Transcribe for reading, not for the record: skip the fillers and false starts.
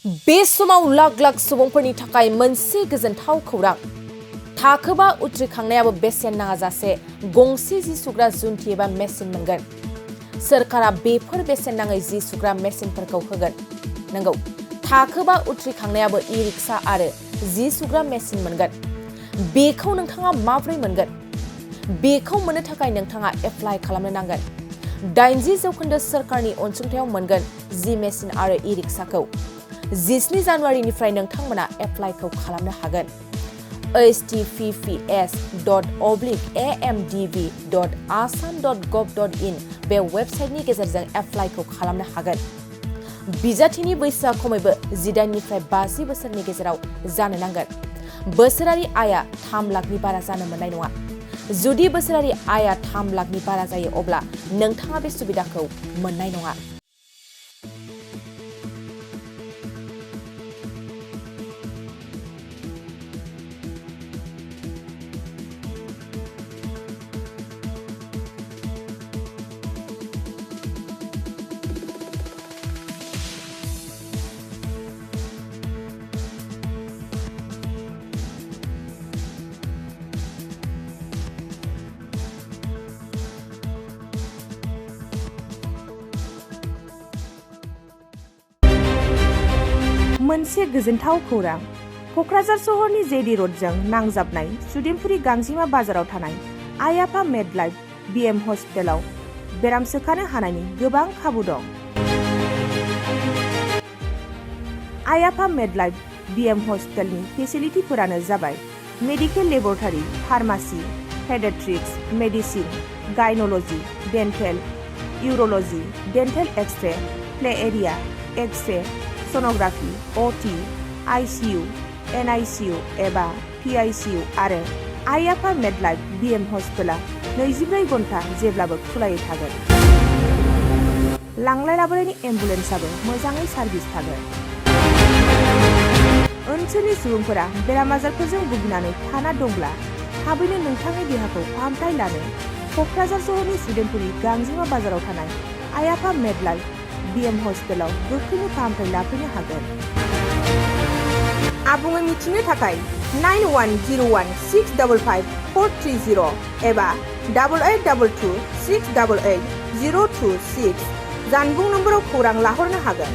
बे समाव लाख लाख सुबुंफोरनि थाखाय मोनसे गोजोनथाव खौरां थाखो 5 उथ्रिखांनायाबो बेसेन नाङाजासे गंसे जि सुग्रा जुन्थि एबा मेसिन मोनगोन। सोरखारा बेफोर बेसेन नाङै जि सुग्रा मेसिनफोरखौ होगोन। नंगौ, थाखो 5 उथ्रिखांनायाबो ई-रिक्शा आरो जि सुग्रा मेसिन मोनगोन। बेखौ नोंथाङा माबोरै मोनगोन? बेखौ मोननो थाखाय नोंथाङा एप्लाइ खालामनो नांगोन। 80% सोरखारनि अनसुंथायाव मोनगोन जि मेसिन आरो ई-रिक्शाखौ। 17 जानुवारिनिफ्राय नोंथांमोना एप्लाइखौ खालामनो हागोन। https://amdv.assam.gov.in बे वेबसाइटनि गेजेरजों एप्लाइखौ खालामनो हागोन। बिजाथिनि बैसोआ खमैबो 18 निफ्राय 50 बोसोरनि गेजेराव जानो नांगोन। बोसोरारि आयआ 3 लाखनि बारा जानो मोननाय नङा। जुदि बोसोरारि आयआ 3 लाखनि बारा जायो अब्ला नोंथाङा बे सुबिदाखौ मोननाय नङा। मोनसे गोजोनथाव खौरां। क'क्राझार सहरनि जेडी र'डजों नांजाबनाय सुदेमपुरी गांजिमा बाजाराव थानाय आइ आफा मेडलाइफ बिएम हस्पिटालाव बेराम सोखानो हानायनि गोबां खाबु दं। आइ आफा मेडलाइफ बिएम हस्पिटालनि फेसिलिटिफोरानो जाबाय medical laboratory, pharmacy, paediatrics, medicine, gynaecology, dental, urology, dental x-ray, play area, x-ray, sonography, OT, ICU, NICU एबा पिआइसिइउ आरो आइ आफा मेडलाइफ बिएम हस्पिटाला 24 घन्टा जेब्लाबो खुलायै थागोन। लांलाय लाबोलायनि एम्बुलेन्सआबो मोजाङै सार्भिस थागोन। ओनसोलनि सुबुंफोरा बेराम आजारफोरजों भुगिनानै थाना दंब्ला थाबैनो नोंथांनि देहाखौ फाहामथाय लानो क'क्राझार सहरनि सुदेमपुरी गांजिमा बाजाराव थानाय आइ आफा मेडलाइफ बिएम हस्पिटालाव गोख्रैनो फाहामथाय लाफैनो हागोन। आबुङै मिथिनो थाखाय 9101655430 एबा 8822688026 जानबुं नम्बराव खौरां लाहरनो हागोन।